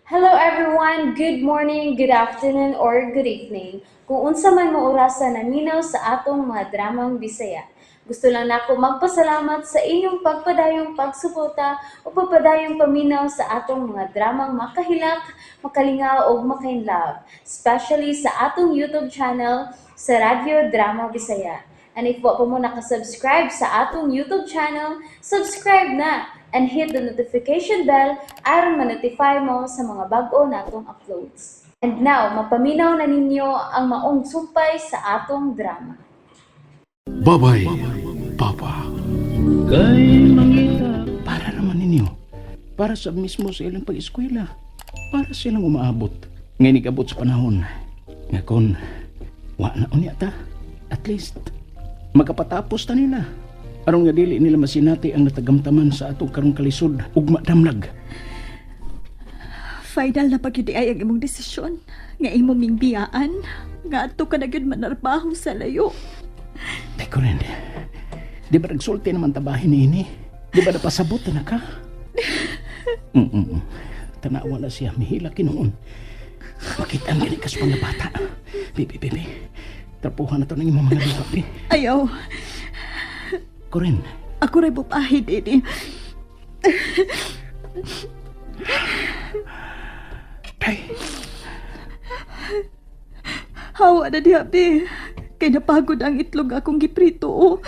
Hello everyone! Good morning, good afternoon, or good evening. Kung unsa man mo orasa naminaw sa atong mga dramang Bisaya. Gusto lang nako magpasalamat sa inyong pagpadayong pagsuporta o pagpadayong paminaw sa atong mga dramang makahilak, makalingaw ug makainlove, especially sa atong YouTube channel sa Radyo Drama Bisaya. And if wa pa mo nakasubscribe sa atong YouTube channel, subscribe na and hit the notification bell aron ma-notify mo sa mga bag-o natong uploads. And now, mapaminaw na ninyo ang maong sumpay sa atong drama. Babay, Papa. Kay mangita. Para naman ninyo. Para sa mismo sa ilang pag-eskwela. Para silang umaabot. Ngayon ikabot sa panahon. Nga kon, wa na unya ta. At least, makapatapos ta nila. Aron nga dili nila masinati ang natagamtaman sa atong karong kalisod ug madamlag. Final na pagyud ay ang imong desisyon nga imo ming biyaan nga adto ka na gyud manarbaho sa layo. Teko rin. Di ba nagsulti naman tabahin ni ini? Di ba napasabot na ka? Tanawa na siya, mihila kinoon. Makita ang gani kas mga bata. Bibi, bibi. Trapuhan na to ng imong mga luha, bi. Ayaw, Korin, ako ray bupahi dini. tay. Hawa na diha bi. Kay napagod ang itlog akong giprito. Oh.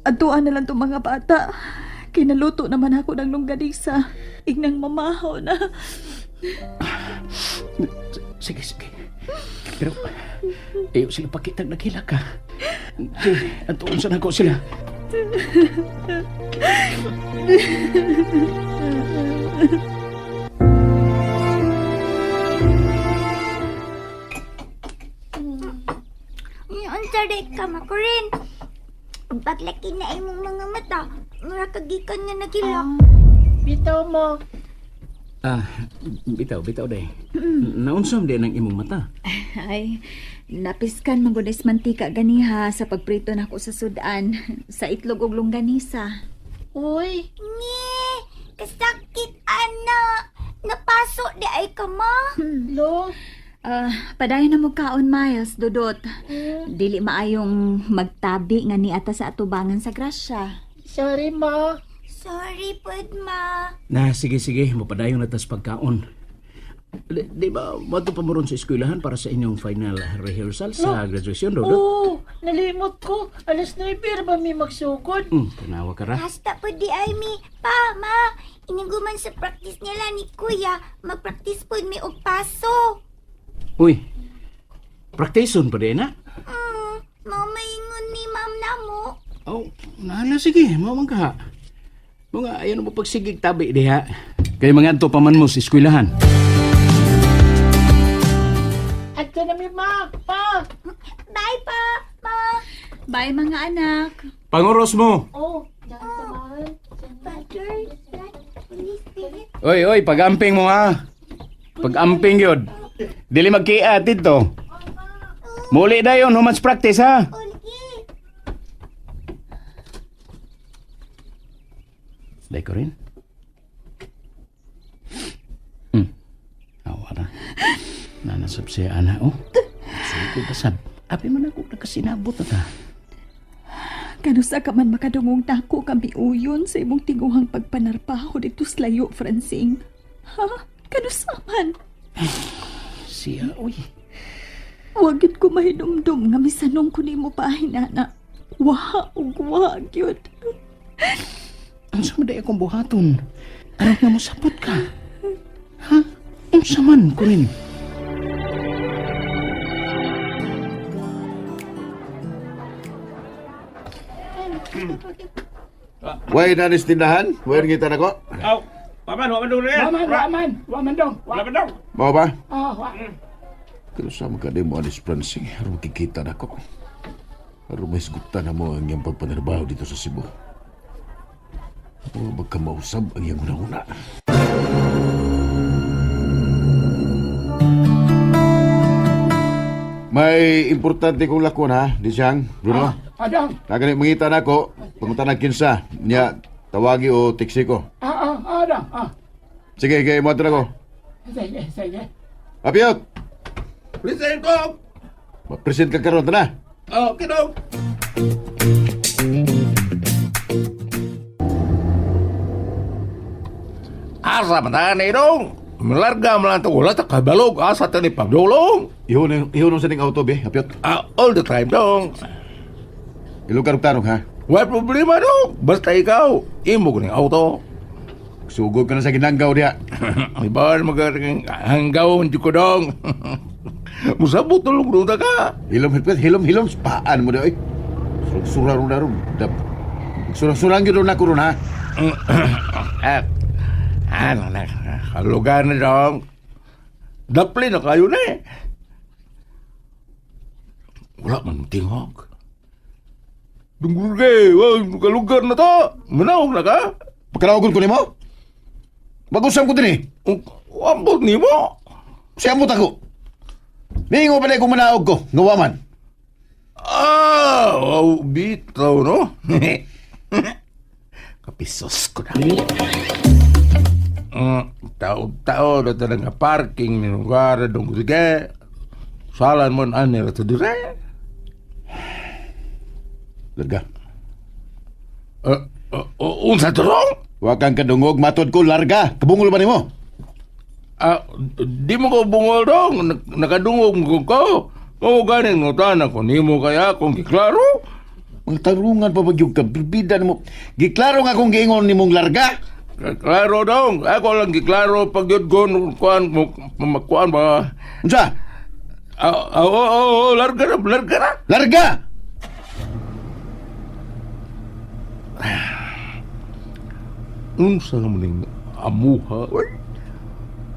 Adtuan na lang tong mga bata. Kay naluto naman ako ng longganisa. Ignang mamahaw na. Sige, sige. Pero, ayaw sila pakitag naghila ka. Sige, atuon sa nako sila. Unsa rin ka makurin. Paglaki na imong mga mata, mura ka gikan nga nagilak. Bitaw mo. Ah, bitaw, bitaw day. Naunsam din ang imong mata. Ay, napiskan man gud is mantika ganiha sa pagprito nako sa sudan sa itlog ug longganisa. Uy, Ngi, kasakit ana. Napaso di ay ka ma. lo. Ah, padayon na mo kaon Miles, Dudot. Dili maayong magtabi nga niata sa atubangan sa grasya. Sorry ma. Sorry pud ma. Na, sige, sige. Mapadayon na tas pagkaon. Di ba, wato pa mo ron sa eskwelahan para sa inyong final rehearsal sa graduation, Dodot? Oo, nalimot ko. Alas 9 ba may magsugod? Tanawa ka ra. Hasta pud di ay mi. Pa, ma. Iniguman sa practice nila ni kuya, magpractice pud mi og paso. Uy, praktison pa din, ha? Mao maingon ni ma'am namo. Oh, nahala, sige. Mamang ka, ha. Mga, ayaw mo pagsigig tabi diha. Kay mga adto pa man mo sa eskwelahan. Adto na mi ma. Pa. Bye pa, ma. Bye mga anak. Panguros mo! Oh, dahan. Father, Son, Holy Spirit. Oy, oy, pag-amping mo ha. Pag-amping yun. Dili magkia dito. Muli dayon, humans practice ha. Ulgi. Day ko rin. Awa na. Nanasab siya, ana, oh. Sige, basab. Abi man ako nagkasinabot na ta. Kanusa ka man makadungog nako kami uyon sa imong tiguhang pagpanarpaho dito sa layo, Francing. Ha? Kanusa man? Siya, uy. Wag yun ko mahinumdum nga misanong ko nimo pahin, ana. Wa ug wa gyud. Unsa man day akong buhaton? Aron nga mosabot ka. Ha? Unsa man kunin? Way na nis tindahan? Way ngita na ko? Aw, waman, waman dong yan. Waman, waman. Waman dong. Waman dong. Mao ba? Ah, wa. Pero sa mga mo anis Francing, aron makikita na ko. Aron mahisgutan na mo ang iyang pagpanarbaho dito sa Cebu. O magkamausab ang iyang una-una. May importante kong lakon ha, di siyang, Bruno. Adang. Nagani mangita na ako, pangutan ng kinsa. Nya, tawagi o tiksi ko. Ah, ah, adang. Ah. Sige, kay mo ko. Sige, sige. Apiyot! Present dong. Ma-present ka karon na. Okay dong. Asa man ta ni dong? Melarga man lang wala ta kabalog asa ta ni pagdulong. Ihon ihon sa ning auto be, Apiyot. Ah, all the time dong. Ilong karog tarong ha. Wala problema dong. Basta ikaw, imo ko ning auto. Sugod ka na sa ginanggaw diha. Iba magaring hanggaw ko dong. Musabot tulong dong ta ka. Hilom hilom hilom hilom paan mo di oy. Surang surang ron dap. Surang surang gyud na ko ron ha. Ah, ano na, kalugar na dong. Dapli na kayo na eh. Wala man tingog. Dunggurge, wag kalugar na to. Manawag na ka. Pagkalawagon ko nimo? Mag-usam ko dinhi. Ambot ni mo. Siya mo tako. Ningo pa na kung manaog ko, nga wa man. Ah, oh, bitaw no. Kapisos ko na. Tao-tao na talaga parking ni lugar dong sige. Salan mo na ani ra dire. Larga. Unsa to dong? Wa kang kadungog matod ko larga. Kabungol ba nimo? Ah, di mo ko bungol dong. Nakadungog ko ko. Mao ganing ngutana ko nimo kaya kung giklaro. Mga tarungan pa ba gyud ka bibida nimo. Giklaro nga akong giingon nimong larga. Klaro dong. Ako lang giklaro pag yun ko kuan mo makuan ba. Unsa? Ah, ah, oo, oo, oo, larga na, larga na. Larga. Unsa man ning amuha, oy.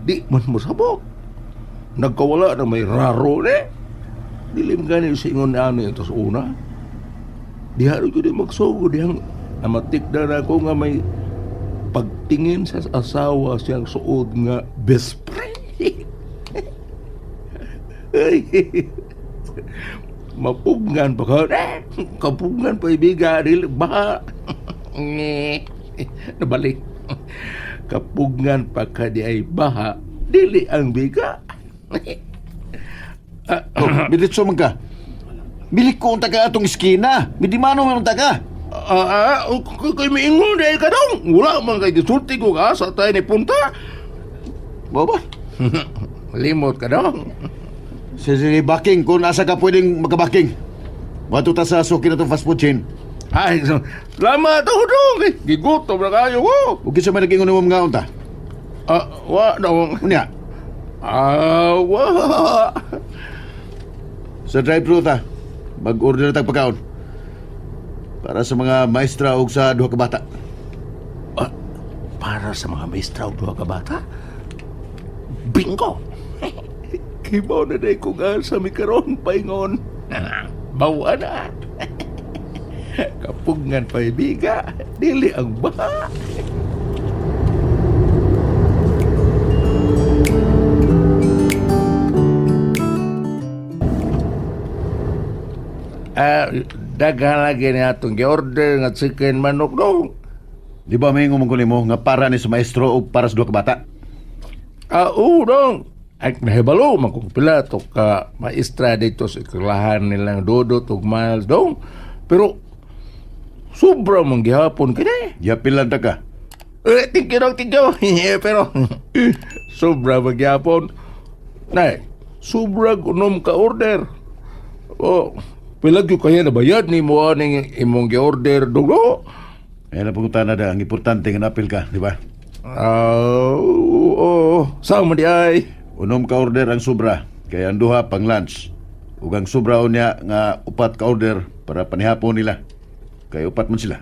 Di man mosabot. Nagkawala na may raro ne. Dili man gani sa ingon ani ito sa una. Diha ra gyud magsugod dihang namatik na na ako nga may pagtingin sa asawa siyang suod nga best friend. Ay, mapugngan pa ka. Eh, kapugngan pa ibiga. Dili ba? Nge. Nabalik. Kapugngan pa ka di ay baha. Dili ang biga. Oh, diretso man ka. Bilik ko unta ka atong iskina. Midimano man unta ka. Ah, ah, kay miingon dahil ka dong. Wala man kay gisulti ko ka sa tayo ni punta. Mao ba? Limot ka dong. Sa si backing kung asa ka pwedeng makabaking. Wato ta sa suki na tong fast food chain. Ay, salamat ako dong. Eh, Gigutom na kayo ko. Ug kinsa man nag-ingon nimo mga unta? Ah, wa dong. Unya, Ah, wa. sa drive-thru ta. Mag-order na tag pagkaon. Para sa mga maestra ug sa duha ka bata. Ah, para sa mga maestra ug duha ka bata. Bingo. Kibaw na day ko nga sa mikaron paingon. Bawa na. Kapugngan paibiga, dili ang baha. Ah, daghan lagi ni atong gi-order nga chicken manok dong. Di ba may man ko nimo nga para ni sa maestro ug para sa duha ka bata? Ah, oo dong. Ay, nahibalo, man kung pila to ka maestra dito sa eskwelahan nilang Dodot ug Miles dong. Pero, sobra mong gihapon kini. Yapilan ta ka. Eh, thank you dong, thank you. Eh, Pero, sobra mong gihapon. Nay, sobra unom ka order. Oh, pila gyud kaya nabayad ni mo aning imong gi-order dong do. Ayan ang pangutana da, ang importante nga napil ka, di ba? Ah, oo, saan man di ay? Unom ka order ang sobra, kaya ang duha pang lunch. Ug ang sobra unya nga upat ka order para panihapon nila. Kay upat man sila.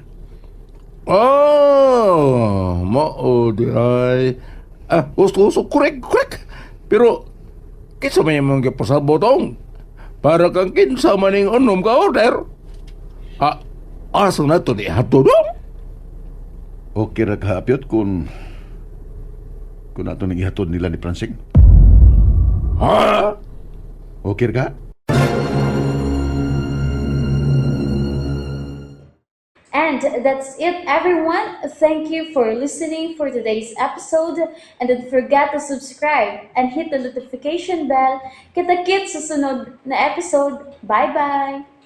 Oh, mao di ay. Ah, gusto gusto correct, correct. Pero kinsa may imong gipasabot tong? Para kang kinsa man ning unom ka order. Ah, asa na to di hato dong? Okay ra ka apyot kung ato nang ihatod nila ni Francine. Ha? Okay ra ka? And And that's it, everyone. Thank you for listening for today's episode. And don't forget to subscribe and hit the notification bell. Kita-kits sa sunod na episode. Bye-bye!